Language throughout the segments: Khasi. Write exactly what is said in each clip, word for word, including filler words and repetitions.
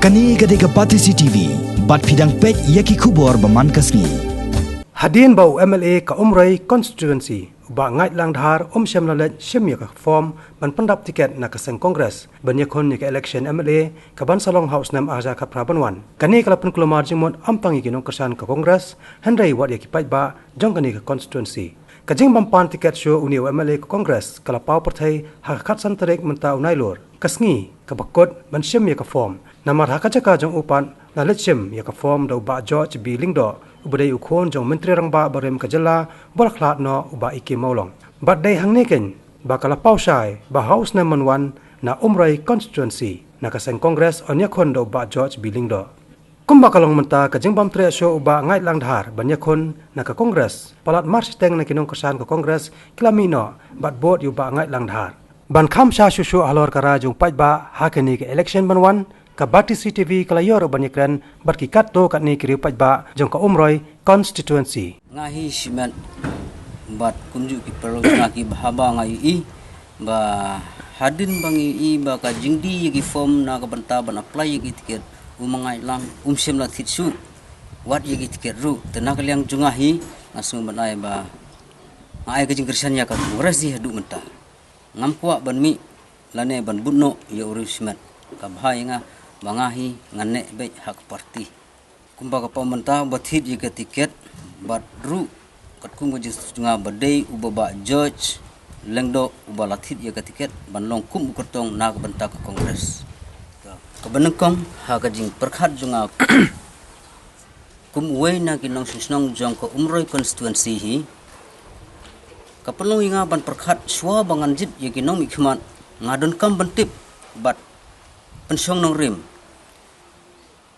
Kane ka dei ka Batesi T V, bad phi dang peit ïa ki khubor ba man ka sngi. Hadien ba u M L A ka Umroi Constituency, u Bah Ngaitlang Dhar, um shym la leit shim ïa ka form ban pyndap tiket na ka seng Congress ban ïakhun ïa ka election M L A ka ban sa long ha u snem ar hajar khatphra ban wan. Kane ka la pynkulmar jingmut ym tang ïa ki nongkyrshan ka Congress, hynrei wat ïa ki paidbah jong kane ka constituency. Ka jingbym pan tiket shuh une u M L A ka Congress ka la paw pyrthei ha ka khatsan tarik mynta u Nailur, ka sngi kaba kut ban shim ïa ka form. Namar ha ka jaka jong u pat la leit shim ïa ka form da u Bah George B Lyngdoh, uba dei u khun jong u Myntri Rangbah barim ka jylla ba la khlad noh, u Bah E K Mawlong. Bad dei hangne keiñ ba ka la paw shai ba ha u snem ban wan, na Umroi Constituency, na ka seng Congress yn ïakhun da u Bah George B Lyngdoh. Kumba ka long mynta, ka jingbym treh shuh u Bah Ngaitlang Dhar ban ïakhun na ka Congress, palat marshiteng na ki nongkyrshan ka Congress ki la mih noh bad bud ïa u Bah Ngaitlang Dhar. Ban kham sha shuh shuh halor ka rai jong u paidbah ha kane ka election ban wan, ka Batesi T V ka la ïoh ruh ban ïakren bad ki katto katne ki riew paidbah jong ka Umroi Constituency. Nga hi shimet bad kumjuh ki paralok nga ki bha ba nga ïohi ba hadien ba nga ïohi ba ka jingdie ïa ki form na ka bynta ban apply ïa ki tiket, u Bah Ngaitlang um shym la thied shuh wat ïa ki tiket ruh. Te na ka liang jong nga hi, nga sngew ban ai ba nga ai ka jingkyrshan ïa ka Congress hi haduh mynta. Ngam kwah ban mih lane ban bud noh ïa u riewshimet. Ka bha ïa nga ba nga hi ngan neh beit ha ka party. Kumba ka paw mynta ba thied ïa ka tiket, bad ruh katkum ka jingsngew jong nga ba dei u Bah George Lyngdoh uba la thied ïa ka tiket ban long kum u kyrtong na ka bynta ka Congress. Kaba nyngkong, ha ka jingpyrkhat jong nga kum uwei na ki nongshnong jong ka Umroi Constituency hi, ka pynlong ïa nga ban pyrkhat shuwa ba ngan jied ïa ki nongmihkhmat, nga donkam ban tip bad pynshong nongrim.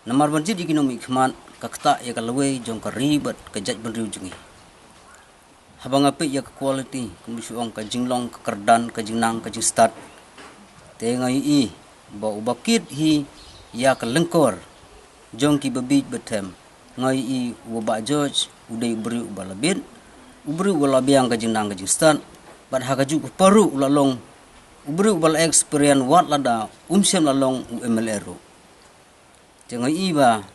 Namar ban jied ïa ki nongmihkhmat ka ktah ïa ka lawei jong ka ri bad ka jaitbynriew jong ngi. Haba nga peit ïa ka quality, kumba shu ong, ka jinglong, ka kyrdan, ka jingnang, ka jingstad, te nga ïohi ba uba kit hi ïa ka lyngkor jong ki babieit bathem. Nga ïohi u Bah George u dei u briew uba la bit, u briew uba la biang ka jingnang ka jingstad, bad ha kajuh ka por ruh u la long u briew uba la experience wat lada um shym la long u M L A ruh. Te nga ïohi ba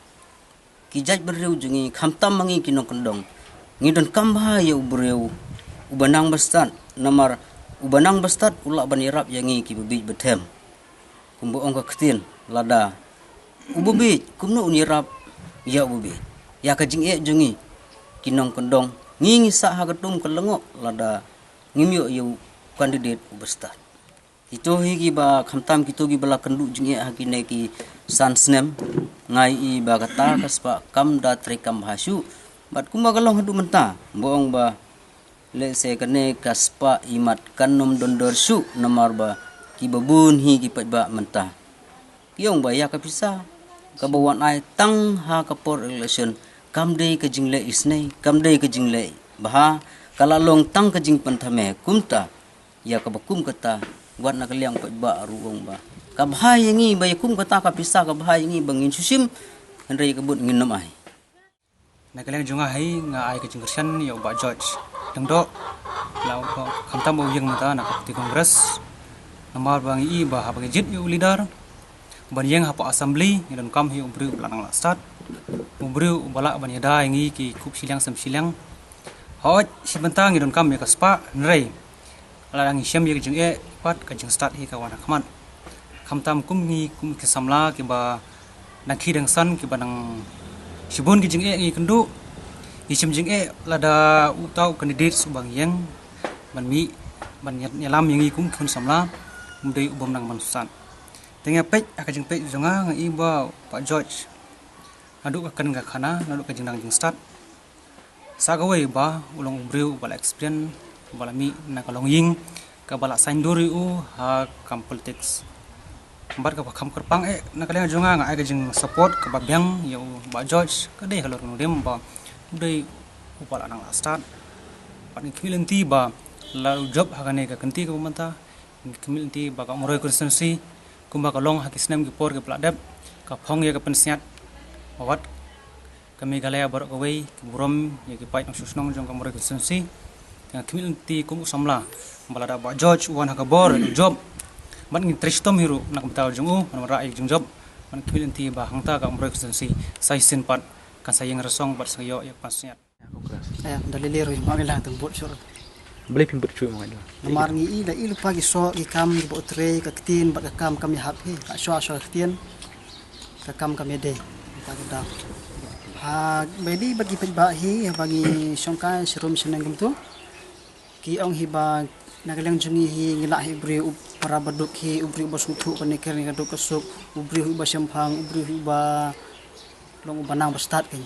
ki jaitbynriew jong ngi, khamtam ma ngi ki nongkyndong, ngi donkam bha ïa u briew uba nang bastad, namar uba nang bastad u lah ban ïarap ïa ngi ki babieit bathem. Kumba ong ka ktien, lada u babieit, kumno un ïarap ïa u babieit? Ïa ka jingeh jong ngi ki nongkyndong, ngi ngi sah ha ka tum ka lyngngoh lada ngim ïoh ïa u candidate u bastad. Kito hi kiba khamtam, kito kiba la kynduh jingeh ha kine ki san snem, nga ïohi ba kata ka spah kam da treikam bha shuh. Bad kumba ka long haduh mynta, ba ong ba lehse kane ka spah imat kan ym don dor shuh, namar ba kiba bun hi ki paidbah mynta ki ong ba ïa ka pisa kaba wan ai tang ha ka por election kam dei ka jingleh isynei, kam dei ka jingleh bha, ka la long tang ka jingpynthame. Kumta ïa kaba kum kata, wat na ka liang paidbah ruh ong ba ka bha ïa ngi ba ïa kum kata ka pisa ka bha ïa ngi ba ngin shu shim, hynrei ïa ka vote ngin ym ai. Na ka liang jong nga hi, nga ai ka jingkyrshan ïa u Bah George Lyngdoh, la u, khamtam ba u ïeng mynta na ka party Congress. Namar ba ngi i ba haba ngi jied ïa u leader ban ïeng hapoh assembly, ngi donkam hi u briew uba lah nang lah stad, u briew uba lah ban ïada ïa ngi ki khub shiliang sem shiliang. Hooid, shi bynta ngi donkam ïa ka spah, hynrei lada ngi shem ïa ka jingeh, pat ka jingstad hi ka wan ha khmat. Khamtam kum ngi, kum ki samla kiba dang khie dang san, kiba dang shibun ki jingeh ngi kynduh, ngi shem jingeh lada uta u candidate uba ngi ïeng ban mih ban ïa-, ïalam ïa ngi kum ki khun samla, um dei u bym nang ban stad. Te nga peit ha ka jingpeit jong nga, nga i ba u Bah George, naduh ka kren ka khana, naduh ka jingnang jingstad, sa kawei ba u long u briew uba la experience, uba la mih na ka longïing kaba la saiñdur ïa u ha kam politics. Bad kaba kham kyrpang eh, na ka liang jong nga, nga ai ka jingsupport kaba biang ïa u Bah George, ka dei halor ka nongrim ba u dei uba lah nang lah stad. Bad ngi khmih lynti ba la u jop ha kane ka kynti kaba mynta, ngi khmih lynti ba ka Umroi constituency, kumba ka long ha ki snem ki por kiba la dep, ka phong ïa ka pynsngiat ba wat ka Meghalaya baroh kawei ka burom ïa ki paid nongshong shnong jong ka Umroi constituency. Te nga khmih lynti kum u samla ba lada u Bah George u wan ha ka bor u jop, bad ngin trei shitom hi ruh na ka bynta jong u ban wanrah ïa ka jingjop Man kmit lynti ba hangta ka Umroi constituency sa shisien pat kan sa ïeng rasong bad sa ïoh ïa ka pansngiat. Eh, da lili ruh ma ngi la tang bud shuh. Balei phim bud shuh ma ngi la? Namar ngi i la i lypa ki soh ki kam kiba u trei, ka ktien bad ka kam kam ïahap hi, ka shuwa shuwa ka ktien, ka kam kam ïadei. Ka ka daw. Ha, ba dei bad ki paidbah hi, haba ngi shongkai sharum shaneng kumtu. Ki ong hi ba na ka liang jong ngi hi ngi lah hi u briew u para baduk hi, u briew uba sngewthuh kane kane ka duk ka suk, u briew hi uba shemphang, u briew hi uba long uba nang ba stad kein.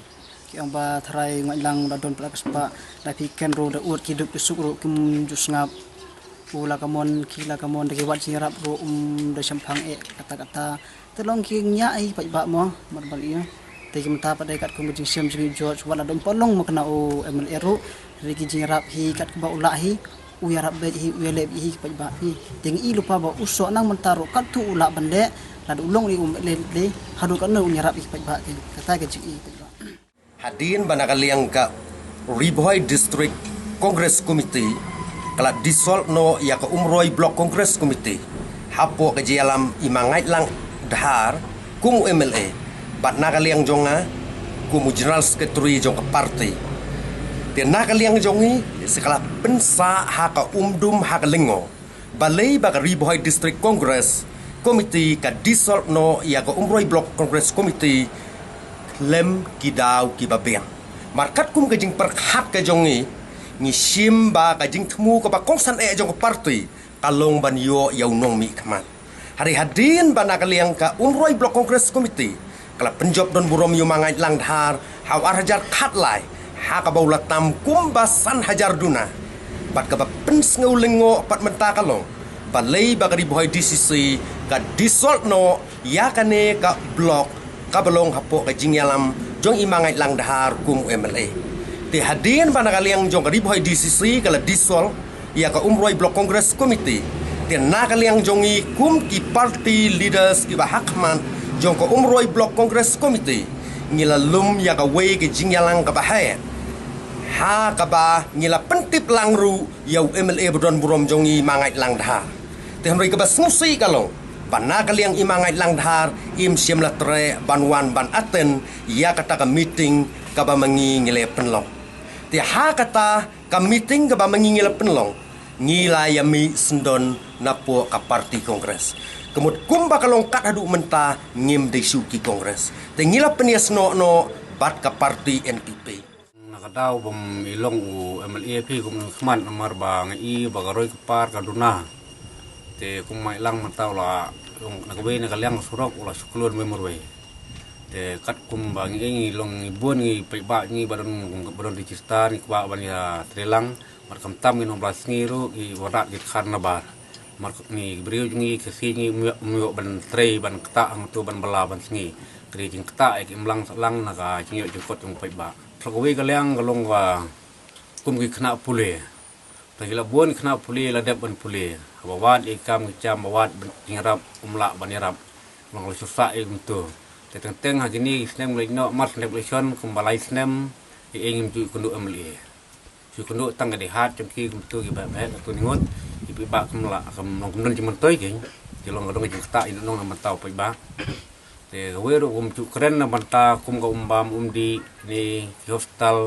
Ki ong ba tharai Ngaitlang da don pla ka spah, da phi ken ruh da ut ki duk ki suk ruh kim ju sngap. U la ka mon, ki la ka mon, da ki wad jingïarap ruh um da shemphang eh kata kata. Te long ki ngiah hi paidbah mo, mar bad ïa. Te ki mynta pat dei katkum ka jingshem jong ngi George, wat la dum pat long ma kane u M L A ruh, dei ki jingïarap hi katkum ba u lah hi, u ïarap beit hi, u ïaleh beit hi paidbah hi. Te ngi i lypa ba u soh nang mynta ruh katto u lah ban leh, lada u long ri u M L A leh, haduh katno un ïarap hi paidbah hi. Kata ka jing i paidbah. Hadien ba na ka liang ka Ri Bhoi District Congress Committee ka la dissolve noh ïa ka Umroi Block Congress Committee hapoh ka jingïalam i Ma Ngaitlang Dhar kum u M L A bad na ka liang jong nga kum u General Secretary jong ka party. Te na ka liang jong ngi sa ka la pynsah ha ka umdum ha ka lyngngoh. Balei ba ka Ri Bhoi District Congress Committee ka dissolve noh ïa ka Umroi Block Congress Committee khlem ki daw kiba biang. Mar katkum ka jingpyrkhat ka jong ngi, ngi shim ba ka jingthmu kaba kongsan eh jong ka party ka long ban ïoh ïa u nongmihkhmat. Hynrei hadien ba na ka liang ka Umroi Block Congress Committee ka la pynjop don burom ïa u Ma Ngaitlang Dhar ha u ar hajar khatlai ha kaba u la tam kumba san hajar duna. Bad kaba pynsngew lyngngoh pat mynta ka long balei ba ka Ri Bhoi D C C ka dissolve noh ïa kane ka block kaba long hapoh ka jingïalam jong i Ma Ngaitlang Dhar kum u M L A. Te hadien ba na ka liang jong ka Ri Bhoi D C C ka la dissolve ïa ka Umroi Block Congress Committee. Te na ka liang jong ngi kum ki party leaders kiba hakhmat jong ka Umroi Block Congress Committee, ngi la lum ïa kawei ka jingïalang kaba heh ha kaba ngi la pyntip lang ruh ïa u M L A ba don burom jong ngi Ma Ngaitlang Dhar. Te hynrei kaba sngewsih ka long ba na ka liang i Ma Ngaitlang Dhar im shym la treh ban wan ban attend ïa kata ka meeting kaba ma ngi ngi la pynlong. Te ha kata ka meeting kaba ma ngi ngi la pynlong, ngi la ïa mih syndon napoh ka party Congress. Ka mut kumba ka long kat haduh mynta ngim dei shuh ki Congress. Te ngi la pynïasnoh noh bad ka party N P P. Na ka daw bym i long u M L A phi kum khmat namar ba nga i ba ka roi ka par ka duna. Te kum ma i lang mynta u la long na kawei na ka liang surok u la shu klur mei marwei. Te katkum ba ngi i ngi long ngi bun ngi paidbah ngi ba don ba don register ngi kwah ban ïa trei lang. Bad khamtam ngi nong bla sngi ruh ngi wanrah ki dkhar nabar. Mar ngi briew jong ngi ki si ngi um ïoh, um ïoh ban trei ban ktah hangto ban bylla ban sngi. Ka dei jingktah ïa ki imlang sahlang na ka jingïoh jingkot jong u paidbah. Sa kawei ka liang ka long ka kum ki khynnah pule. Te ki la bun ki khynnah pule la dep ban pule. Ba wad ïa ki kam ki jam ba wad ban ïarap um lah ban ïarap. Long la shu sah ïa kumto. Te teng teng ha kine ki snem leit noh mar snem leit shon kumba lai snem ïa ngim ju ïakynduh M L A. Shu ïakynduh tang ka dei hat jong ki kumto ki ba beh ka tu ningut. Ki paidbah kum la kum long kum don jingmyntoi ki. Ki long ka dong ka jingktah ïa nong na bynta u paidbah. Te kawei ruh kum ju kren na bynta kum ka um bam um dih ne ki hospital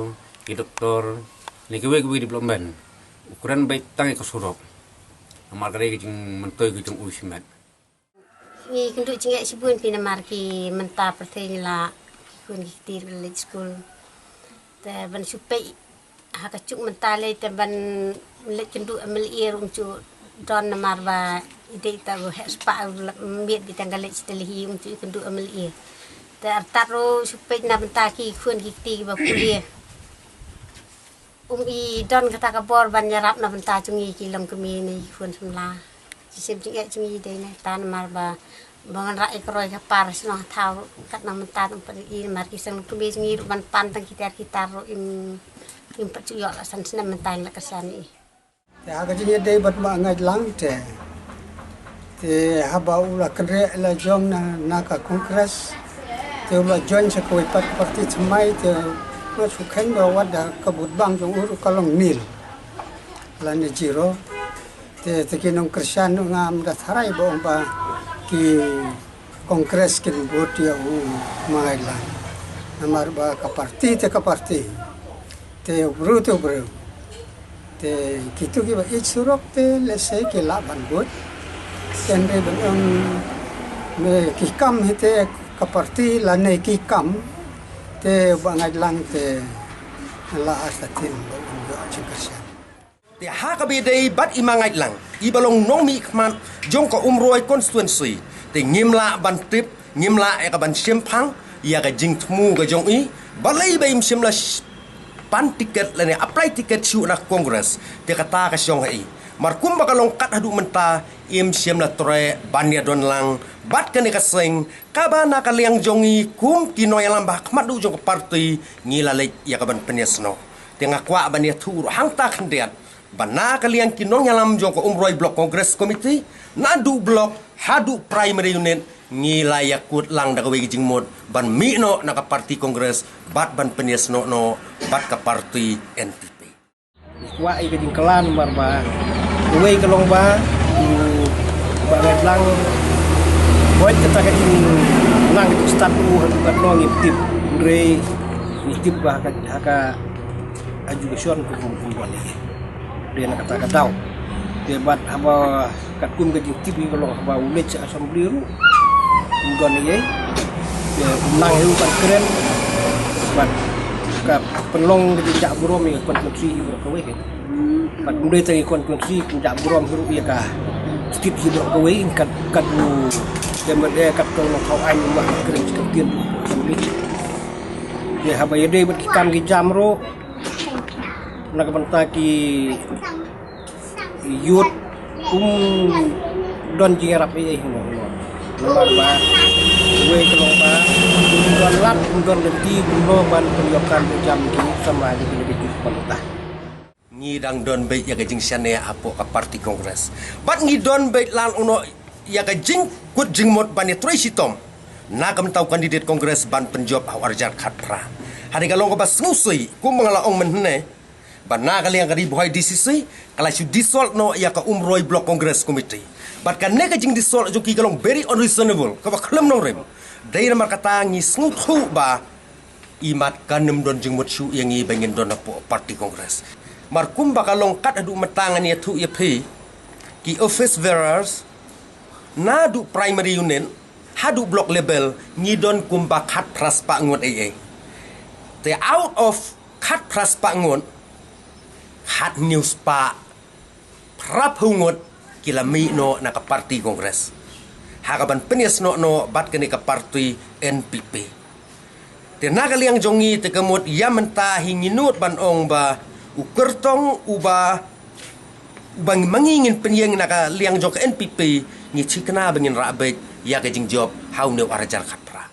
ki doktor ne kawei kawei development. U kren beit tang ïa ka surok. Namar ka dei ka jingmyntoi ka jong u shimet. Ngi kynduh jingeh shibun phi namar ki mynta pyrthei ngi la ki khun ki kti ruh leit skul. Te ban shu peit ha ka juk mynta lei te ban leit kynduh M L A ruh um ju don namar ba i dei ta u heh spah u la miet bi tang ka leit shi Delhi um ju kynduh M L A. Te artat ruh shu peit na bynta ki khun ki kti kiba pule. Um i don kata ka bor ban ïarap na bynta jong ngi ki longkmie ne ki khun samla. Ki shem jingeh jong ngi dei na kata namar ba ba ngan rah ïa ka roi ka par shnong ha thaw ruh kat na mynta um pat i namar ki seng longkmie jong ngi ruh ban pan tang ki tiar ki tar ruh im im pat ju ïoh la san snem mynta la ka san i. Te ha ka jingïadei bad ma Ngaitlang te. Te haba u la kynriah la jong na, na ka Congress. Te u la join sa kawei pat party thymmai te u la shu kheiñ ba wat da ka vote bank jong u ruh ka long nil. Lane zero. Te, te ki nongkyrshan ngam da tharai ba ong ba ki Congress kin vote ïa u Mangaitlang. Namar ba ka parti te ka parti, te u briew te u briew. Te kito kiba ïeit surok te lehse ki lah ban vote. Te hynrei ban ong me ki kam hi te ka parti lane ki kam, te u Mangaitlang te la artatien ba un ïoh jingkyrshan. Te ha kaba ïadei bad i Mangaitlang, iba long nongmihkhmat jong ka Umroi constituency, te ngim lah ban tip, ngim lah ïa ka ban shemphang ïa ka jingthmu ka jong i, balei ba im shym la sh-, pan tiket lane apply tiket shuh na Congress, te kata ka shong ha i. Mar kumba ka long kat haduh mynta, im shym la treh ban ïadon lang bad kane ka seng, kaba na ka liang jong i kum ki nongïalam ba ha khmat duh jong ka parti ngi la leit ïa ka ban pynïasnoh. Te nga kwah ban ïathuh ruh hangta khyndiat ba na ka liang ki nongïalam jong ka Umroi Block Congress Committee, naduh block haduh primary unit, ngi la ïakut lang da kawei ka jingmut ban mih noh na ka parti Congress bad ban pynïasnoh noh bad ka parti N P P. Kwah ïa ka jingkylla namar ba kawei ka long ba u Bah Mangaitlang, hooid kata ka jingnang ka jingstad u haduh katno ngim tip, hynrei ngi tip ba ha ka, ha ka education ka kum kum wan ïa. Dei na kata ka daw. Te bad haba katkum ka jingtip ngi ka long haba u leit sha assembly ruh um don ïa. Te um nang ïa u ban kren bad ka pynlong ka jingjah burom ïa ka constituency hi baroh kawei. Bad um dei tang ïa ka constituency, ka jingjah burom hi ruh ïa ka state hi baroh kawei, kat kat u, te bad eh kat ka u nongthaw aiñ u Bah Kren Syiem Ktien ruh assembly. Te haba ïadei bad ki kam ki jam ruh na ka bynta ki youth, um don jingïarap ei ei hangno hangno. Namar ba uwei ka long ba um don lad, um don lynti kumno ban pynïoh kam pynïoh jam ki samla jong kine ki youth ba mynta. Ngi dang don beit ïa ka jingshaniah hapoh ka parti Congress. Bad ngi don beit lad hangno ïa ka jingkut jingmut ban ïatrei shitom na ka bynta u candidate Congress ban pynjop ha u arhajar khatphra. Hadien ka long kaba sngewsih kumba nga la ong mynhynne, ba na ka liang ka Ri Bhoi D C C ka la shu dissolve noh ïa ka Umroi Block Congress Committee. Bad kane ka jingdissolve jong ki ka long very unreasonable, kaba khlem nongrim. Dei namar kata ngi sngewthuh ba imat kan ym don jingmut shuh ïa ngi ba ngin don hapoh parti Congress. Mar kumba ka long kat haduh mynta ngan ïathuh ïa phi, ki office bearers naduh primary unit haduh block level ngi don kumba khatphra spah ngut ei ei. Te out of khatphra spah ngut, khathynñiew spah phra phew ngut ki la mih noh na ka parti Congress ha ka ban pynïasnoh noh bad kane ka parti N P P. Te na ka liang jong ngi te ka mut ïa mynta hi ngi nud ban ong ba u kyrtong uba, uba ngi ma ngi ngin pynïeng na ka liang jong ka N P P, ngi thikna ba ngin rah beit ïa ka jingjop ha une u arhajar khatphra.